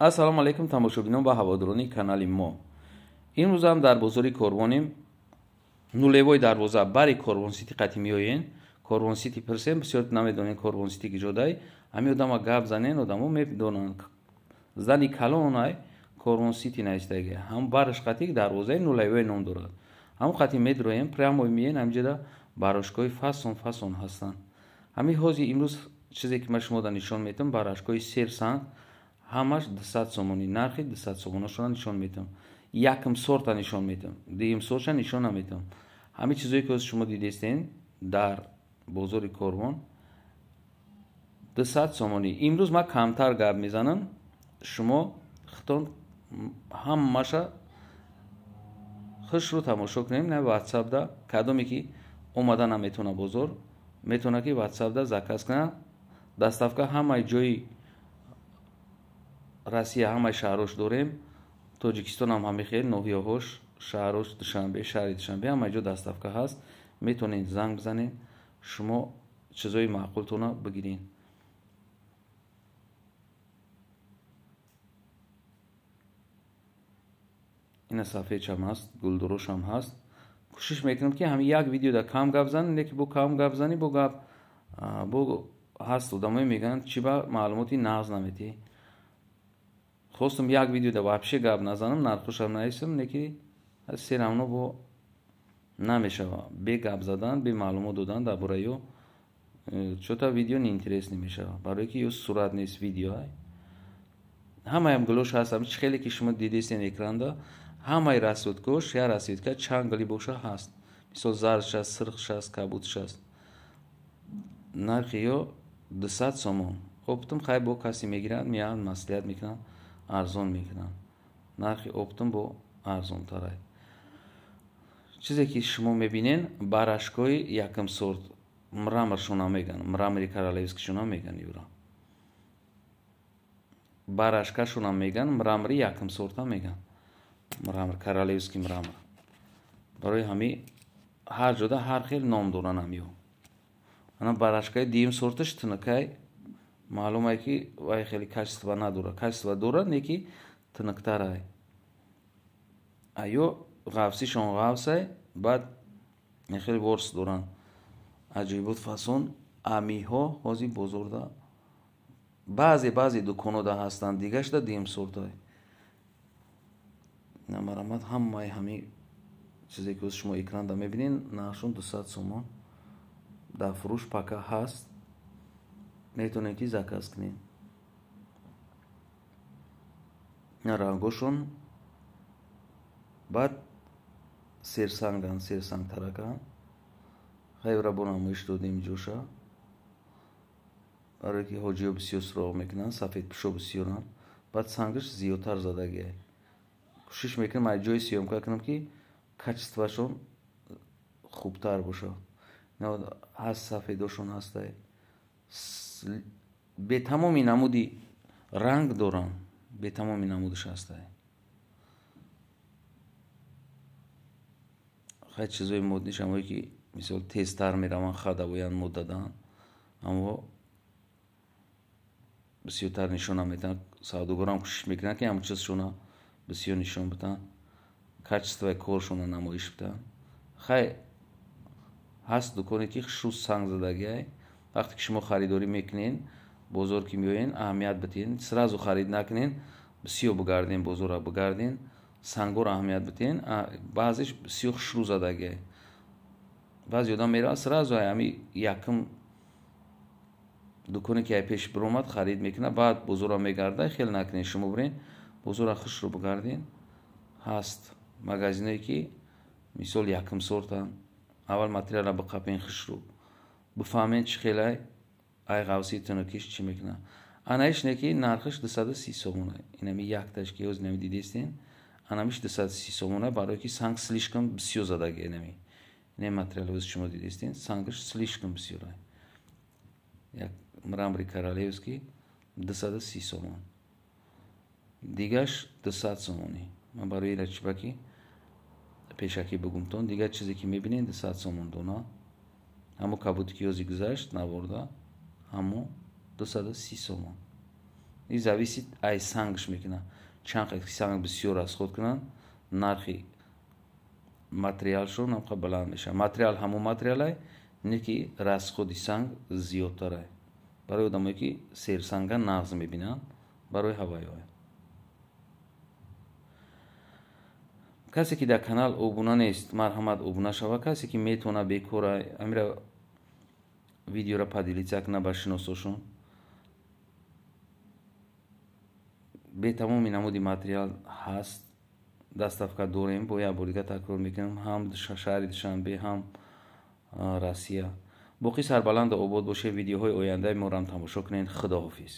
Ассалому алайкум тамошобинон ва ҳаводорони канали мо. Имрӯз ҳам дар бозори Корвонем, нулевой дарвоза бари Корвон Сити қати меоен. Корвон Сити пирсем, бисёр намедонем Корвон Сити киҷодай. Ҳамин одама гап занен, одамо медонанд. Зани калонай Корвон Сити наистаги. Ҳам бараш қати дарвозаи нулевой ном дорад. Ҳамон қати медроем, прямо меен, ҳамҷода барошкои фасон фасон ҳастанд. Ҳамин ҳози имрӯз чизе ки ман шумода нишон медиҳам, барашкои серсанг ҳамаш 200 сомонӣ, нархи 200 сомонашона нишон медиҳам. Якм сорта нишон медиҳам, дуюм сортша нишон намедиҳам. Ҳамин чизое ки ҳозир шумо дидестен дар бозори Корвон 200 сомонӣ. Имрӯз ман камтар гап мезанам, шумо хитон ҳамаша хушрӯ тамошо кунем. На ватсапда кадоме ки омада наметавона бозор, метавона ки ватсапда заказ кунад. Доставка ҳамаи ҷои Россия, ҳамаи шаҳрош дорем. Тоҷикистон ҳам ҳамин хел, ноҳияҳош, шаҳрош, Душанбе, шаҳри Душанбе ҳамаи ҷо доставка ҳаст. Метавонед занг бизанед, шумо чизои маъқултона бигиред. Ина сафедшам ҳаст, гулдурошам ҳаст. Кӯшиш мекунам ки ҳамин як видеода кам гап занем, лекин бо кам гап занӣ, бо гап бо ҳаст одамое мегӯянд чи ба маълумоти нағз наметиҳӣ. Хостум як видеода вообще гап назанам, нархушам нависам, лекин все равно бо намешава. Бе гап задан, бе маълумот додан дар бораи ё чё-то видео неинтересный мешава. Барое ки ё сурат нест, видео. Ҳамаям гулош ҳаст, ҳамин хеле ки шумо дидестен экранда, ҳамаи расцветкош, як расцветка чанд гули боша ҳаст. Мисол зардш аст, сирхш аст, кабудш аст. Нархи ё 200 сомон. Оптом хай бо касе мегиранд, меянд, маслиҳат мекунанд, арзон мекунанд. Нархи оптом бо арзонтарай. Чизе ки шумо мебинен, барашкои якм сорт, мраморшона меган, мрамори королевскишона меган юра. Барашкашона меган, мрамори якм сорта меган. Мрамор, королевский мрамор. Барои ҳами ҳар ҷода ҳар хел ном доранд ҳамиё. Ана барашкаи дуюм сорташ тунукай, маълумае ки вай хеле качество надорад. Качество дорад, не ки тунуктарай. Аё ғафсишон ғафсай, баъд хеле ворс доранд. Аҷоибот фасон амиҳо ҳозир бозорда баъзе дуконода ҳастанд, дигашда дуюм сортай. Намарамад ҳамаи ҳами чизе ки шумо экранда мебинед, нархшон 200 сомон. Дар фурӯш пака ҳаст, метавонед ки заказ кунед. Рангошон баъд серсанганд, серсангтараканд. Хайра бо намоиш додем ҷоша, барое ки ҳоҷиё бисёр суроғ мекунанд, сафедпӯшо бисёранд. Баъд сангаш зиёдтар задагиай. Кӯшиш мекунам аз ҷои съёмка кунам ки качествашон хубтар бошад. Ҳаст сафедошон ҳастай, бетамоми намуди ранг доранд, бетамоми намудаш ҳастай. Хай чизои модниш ҳамое ки мисол тезтар мераванд, хадавоянд, моддадан, аммо бисёртар нишон наметиҳанд. Савдогарам кӯшиш мекунанд ки ҳамон чизшона бисёр нишон бидиҳанд, качествои коршона намоиш бидиҳанд. Хай ҳаст дуконе ки хушрӯ санг задагиай. Вақте ки шумо харидорӣ мекунед, бозор ки меоен, аҳамият бидиҳед, сразу харид накунед, бисёр бигарден, бозорро бигарден, сангоро аҳамият бидиҳед. Баъзеш бисёр хушрӯ задагиай. Баъзе одам меравад сразу ҳами якм дуконе ки ай пеш биромад харид мекунад, баъд бозорро мегардад. Хел накунед, шумо бирен бозорро хушрӯ бигарден. Ҳаст магазиное ки мисол якм сортанд, аввал материалро биқапен хушрӯ, бифаҳмен чӣ хелай, ай ғавси тунукиш чӣ мекунад. Анаиш не ки нархаш 230 сомона. Инами якташ ки ҳозир инами дидестен, анамиш 230 сомона, барое ки санг слишком бисёр задаги. Инами ин материал ҳозир шумо дидестен, сангаш слишком бисёр. Як мрамори королевский 230 сомон, дигаш 200 сомонӣ. Ман барои ира чӣ ба ки пешакӣ бигумтон, дигар чизе ки мебинед 200 сомон дона. Ҳамо кабуди ки ҳозир гузашт наворда, ҳамо 230 сомон. И зависит ай сангш мекунад. Чанд санг бисёр расход кунанд, нархи материалшон ҳамқа баланд мешавад. Материал ҳамон материалай, не ки расходи санг зиёдтарай. Барои одамое ки серсанга нағз мебинанд, барои ҳавайҳо. Касе ки дар канал обуна нест, марҳамат, обуна шава. Касе ки метавона, бекора, амира видеора поделиться куна ба шиносошон. Бетамоми намуди материал ҳаст, доставка дорем. Бо як бор дига такрор мекунам, ҳам шаҳри Душанбе, ҳам Россия. Боқӣ сарбаланду обод бошед. Видеоҳои ояндаи моро ҳам тамошо кунед. Худоҳофиз.